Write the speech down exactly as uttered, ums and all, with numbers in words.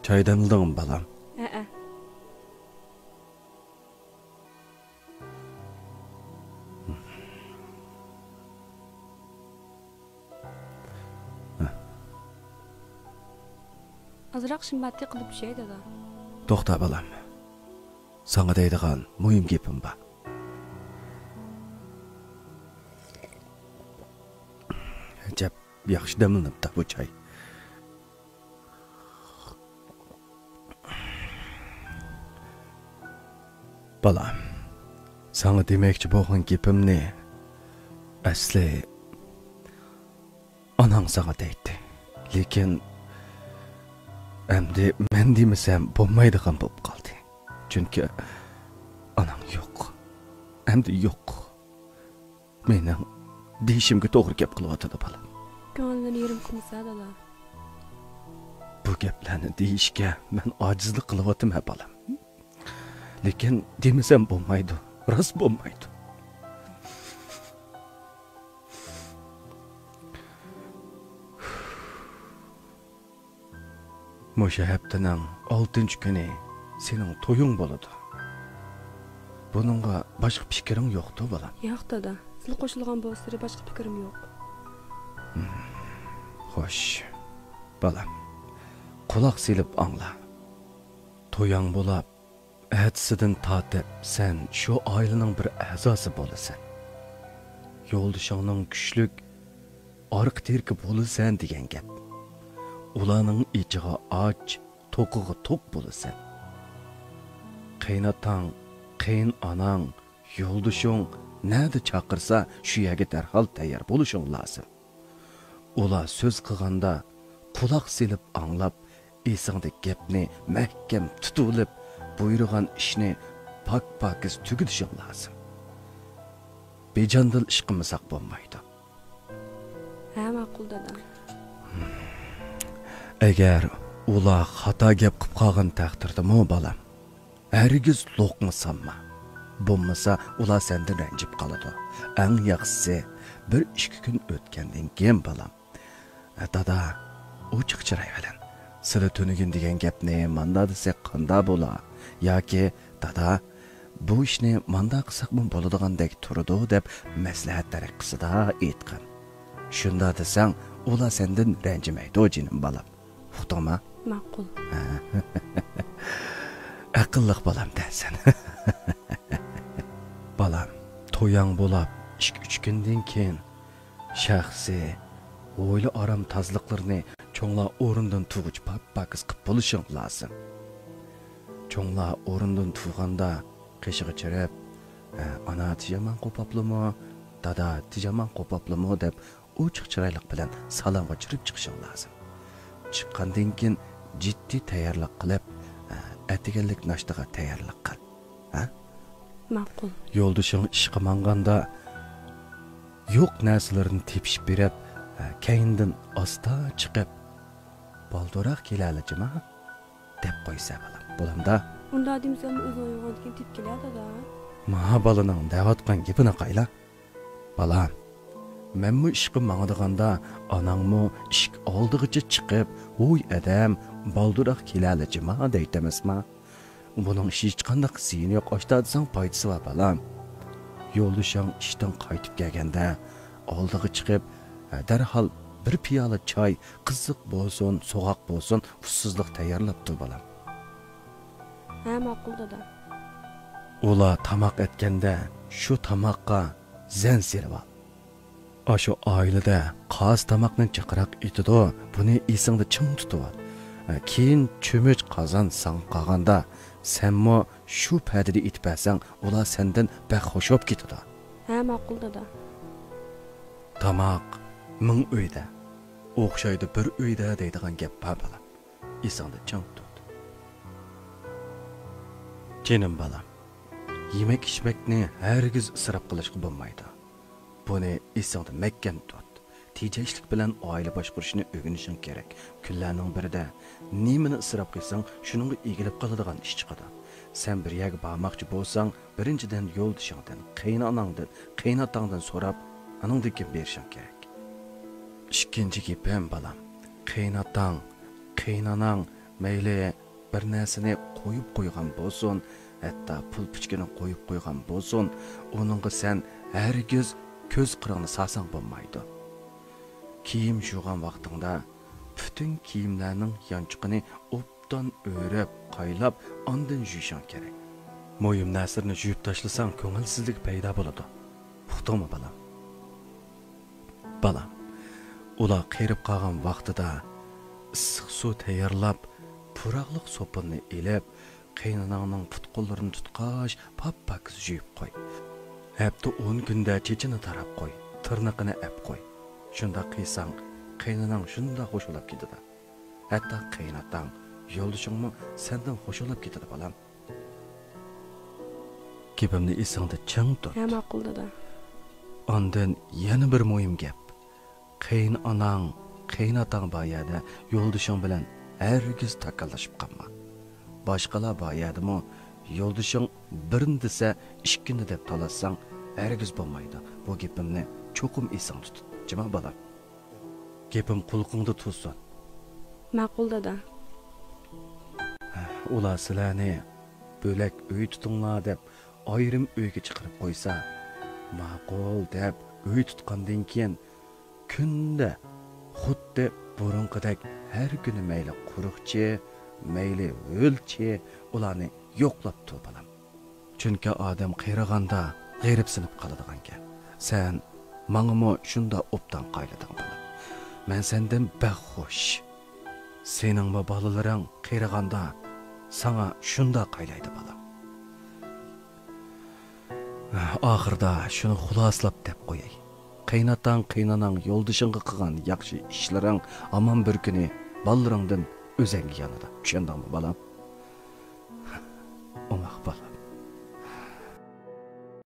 چاي دەملىدىڭمۇ، بالام؟ ھەئە. ئازراق شىمباتى قىلىپ چۈشەي، دادا. توختا، بالام. ساڭا دەيدىغان مۇھىم گېپىم بار. ئەجەب ياخشى دەملىنىپتۇ بۇ چاي. بالام، ساڭا دېمەكچى بولغان گېپىمنى ئەسلى ئاناڭ ساڭا دەيتتى. لېكىن ئەمدى مەن دېمىسەم بولمايدىغان بولۇپ قالدى. چۈنكى ئاناڭ يوق. ئەمدى يوق. مېنىڭ دېيىشىمگە توغرا گەپ قىلىۋاتىدۇ، بالام. كۆڭلىنى يېرىم قىلمىسا، دادا. بۇ گەپلەرنى دېيىشكە مەن ئاجىزلىق قىلىۋاتىمەن، بالام. لېكىن دېمىسەم بولمايدۇ، راست بولمايدۇ. مۇشۇ ھەپتىنىڭ ئالتىنچى كۈنى سېنىڭ تويۇڭ بولىدۇ. بۇنىڭغا باشقا پىكرىڭ يوقتۇ، بالام؟ ياق، دادا. سىلى قوشۇلغان بولسىلى باشقا پىكرىم يوق. خوش، بالام. قۇلاق سېلىپ ئاڭلا. تويۇڭ بولاپ، ئەتىسىدىن تارتىپ سەن شۇ ئائىلىنىڭ بىر ئەزاسى بولىسەن. يولدىشىڭنىڭ كۈچلۈك ئارقا تىرىكى بولىسەن دېگەن گەپ. ئۇلارنىڭ ئېچىغا ئاچ، توقىغا توق بولىسەن. قېيىناتاڭ، قېيىنئاناڭ، يولدىشىڭ نەدە چاقىرسا، شۇ يەرگە دەرھال تەييار بولۇشۇڭ لازىم. ئۇلار سۆز قىلغاندا قۇلاق سېلىپ ئاڭلاپ، ئېسىڭدە گەپنى مەھكەم تۇتۇۋېلىپ، بۇيرۇغان ئىشنى پاك-پاكىز تۈگىتىشىڭ لازىم. بىجاندىل ئىش قىلمىساق بولمايدۇ. ھە، ماقۇل، دادا. ئەگەر ئۇلار خاتا گەپ قىپ قالغان تەقدىردىمۇ، بالام، ھەرگىز لوقما سالما. بولمىسا ئۇلار سەندىن رەنجىپ قالىدۇ. ئەڭ ياخشىسى، بىر ئىككى كۈن ئۆتكەندىن كېيىن، بالام، دادا، ئوچۇق چىراي بىلەن، سىلى تۈنۈگۈن دېگەن گەپنى ماندا دېسەك قاندا بولا؟ ياكى، دادا، بۇ ئىشنى ماندا قىلساقمۇ بولىدىغاندەك تۇرىدۇ، دەپ مەسلىھەت تەرىقىسىدا ئېيتقىن. شۇندا دېسەڭ، ئۇلار سەندىن رەنجىمەيدۇ، جېنىم بالام. ئۇقتۇڭما؟ ماقۇل. ئەقىللىق بالام دەسەن. بالام، توياڭ بولاپ ئىككى-ئۈچ كۈندىن كېيىن شەخسىي، ھويلا ئارام تازىلىقلىرىنى چوڭلار ئورنىدىن تۇرغۇچە پاك-پاكىز قىپ بولۇشۇڭ لازىم. چوڭلار ئورنىدىن تۇرغاندا قېشىغا چىرىپ، «ئانا تىجامان قوپاپلىمۇ، دادا تىجامان قوپاپلىمۇ؟» دەپ ئوچۇق چىرايلىق بىلەن سالامغا چىرىپ چىقىشىڭ لازىم. چىققاندىن كېيىن جىددىي تەييارلىق قىلىپ، ئەتىگەنلىك ناشتىغا تەييارلىق قىل. ھە؟ ماقۇل. يولدىشىڭ ئىشقا ماڭغاندا يوق نەرسىلىرىنى تېپىشىپ بېرىپ، كەينىدىن ئاستا چىقىپ، «بالدۇرراق كېلەلە جىما» دەپ قويسا، بالام. بولامدا؟ ئۇنداق دېمىسەممۇ ئۆزۈڭ ئويغاندىن كېيىن تېپىپ كېلە، دادا. ما بالىنىڭ دەۋاتقان گېپىنى قايلا. بالام، مەنمۇ ئىشقا ماڭىدىغاندا، ئاناڭمۇ ئىشىك ئالدىغىچە چىقىپ، «ھوي ئادەم، بالدۇرراق كېلەلە جىما» دەيتتى ئەمەسما؟ بۇنىڭ ھېچقانداق زىيىنى يوق، ئاشتا دېسەڭ پايدىسى بار، بالام. يولدىشىڭ ئىشتىن قايتىپ كەلگەندە، ئالدىغا چىقىپ، دەرھال بىر پىيالە چاي، قىزىق بولسۇن، سوغۇق بولسۇن، ئۇسسۇزلۇق تەييارلاپ تۇر، بالام. ھە، ماقۇل، دادا. ئۇلار تاماق ئەتكەندە، شۇ تاماققا زەن سېلىۋال. ئاشۇ ئائىلىدە قايسى تاماقنى جىقراق ئېتىدۇ، بۇنى ئېسىڭدە چىڭ تۇتۇۋال. كېيىن چۆمۈچ قازان ساڭا قالغاندا، سەنمۇ شۇ پەدىدە ئېتىپ بەرسەڭ، ئۇلار سەندىن بەك خۇش بولۇپ كېتىدۇ. ھە، ماقۇل، دادا. تاماق مىڭ ئۆيدە، ئوخشايدۇ بىر ئۆيدە دەيدىغان گەپ بار، بالام. ئېسىڭدە چىڭ تۇت. جېنىم بالام، يېمەك-ئىچمەكنى ھەرگىز ئىسراپ قىلىشقا بولمايدۇ. بۇنى ئېسىڭدە مەھكەم تۇت. تېجەشلىك بىلەن ئائىلە باشقۇرۇشنى ئۆگىنىشىڭ كېرەك. كۈنلەرنىڭ بىرىدە نېمىنى ئىسراپ قىلساڭ، شۇنىڭغا ئېگىلىپ قالىدىغان ئىش چىقىدۇ. سەن بىر يەرگە بارماقچى بولساڭ، بىرىنچىدىن يولدىشىڭدىن، قېيىنئاناڭدىن، قېيىنئاتاڭدىن سوراپ، ئانىڭدىن كېيىن بېرىشىڭ كېرەك. ئىككىنچى گېپىم، بالام، قېيىنئاتاڭ، قېيىنئاناڭ مەيلى بىر نەرسىنى قويۇپ قويغان بولسۇن، ھەتتا پۇل پىچىكىنى قويۇپ قويغان بولسۇن، ئۇنىڭغا سەن ھەرگىز كۆز قىرىڭنى سالساڭ بولمايدۇ. كىيىم يۇغان ۋاقتىڭدا پۈتۈن كىيىملەرنىڭ يانچۇقىنى ئوبدان ئۆرەپ، قايلاپ، ئاندىن يۇيۇشۇڭ كېرەك. مۇھىم نەرسىلەرنى يۇيۇپ تاشلىساڭ، كۆڭۈلسىزلىك پەيدا بولىدۇ. ئۇقتۇڭمۇ، بالام؟ بالام، ئۇلار قېرىپ قالغان ۋاقتىدا ئىسسىق سۇ تەييارلاپ، پۇراقلىق سوپۇننى ئېلىپ، قېيىنئاناڭنىڭ پۇت-قوللىرىنى تۇتقاچ، پاپ-پاكىز يۇيۇپ قوي. ھەپتە ئون كۈندە چېچىنى تاراپ قوي، تىرنىقىنى ئەپ قوي. شۇنداق قىلساڭ، قېيىنئاناڭ شۇنداق خۇش بولاپ كېتىدۇ. ھەتتا قېيىنئاتاڭ، يولدىشىڭمۇ سەندىن خۇش بولاپ كېتىدۇ، بالام. گېپىمنى ئېسىڭدە چىڭ تۇت. ھە، ماقۇل، دادا. ئاندىن يەنە بىر مۇھىم گەپ. قېيىنئاناڭ، قېيىنئاتاڭ بار يەردە يولدىشىڭ بىلەن ھەرگىز تاكاللىشىپ قالما. باشقىلار بار يەردىمۇ يولدىشىڭ بىرنى دېسە، ئىككىنى دەپ تالاشساڭ، ھەرگىز بولمايدۇ. بۇ گېپىمنى چوقۇم ئېسىڭدە تۇت. جىما، بالام. گېپىم قۇلىقىڭدا تۇرسۇن. ماقۇل، دادا. ئۇلار سىلەرنى بۆلەك ئۆي تۇتۇڭلار دەپ، ئايرىم ئۆيگە چىقىرىپ قويسا، ماقۇل دەپ ئۆي تۇتقاندىن كېيىن، كۈندە خۇددى بۇرۇنقىدەك ھەر كۈنى مەيلى قۇرۇقچى، مەيلى ھۆلچى، ئۇلارنى يوقلاپ تۇر، بالام. چۈنكى ئادەم قېرىغاندا غېرىبسىنىپ قالىدىغان گەپ. سەن ماڭىمۇ شۇنداق ئوبدان قايلىدىڭ، بالام. مەن سەندىن بەك خۇش. سېنىڭمۇ بالىلىرىڭ قېرىغاندا ساڭا شۇنداق قايلايدۇ، بالام. ئاخىرىدا شۇنى خۇلاسىلاپ دەپ قوياي. قېيىنئاتاڭ، قېيىنئاناڭ، يولدىشىڭغا قىلغان ياخشى ئىشلىرىڭ ھامان بىر كۈنى بالىلىرىڭدىن ئۆزەڭگە يانىدۇ. چۈشەندىڭمۇ، بالام؟ ئوماق، بالام.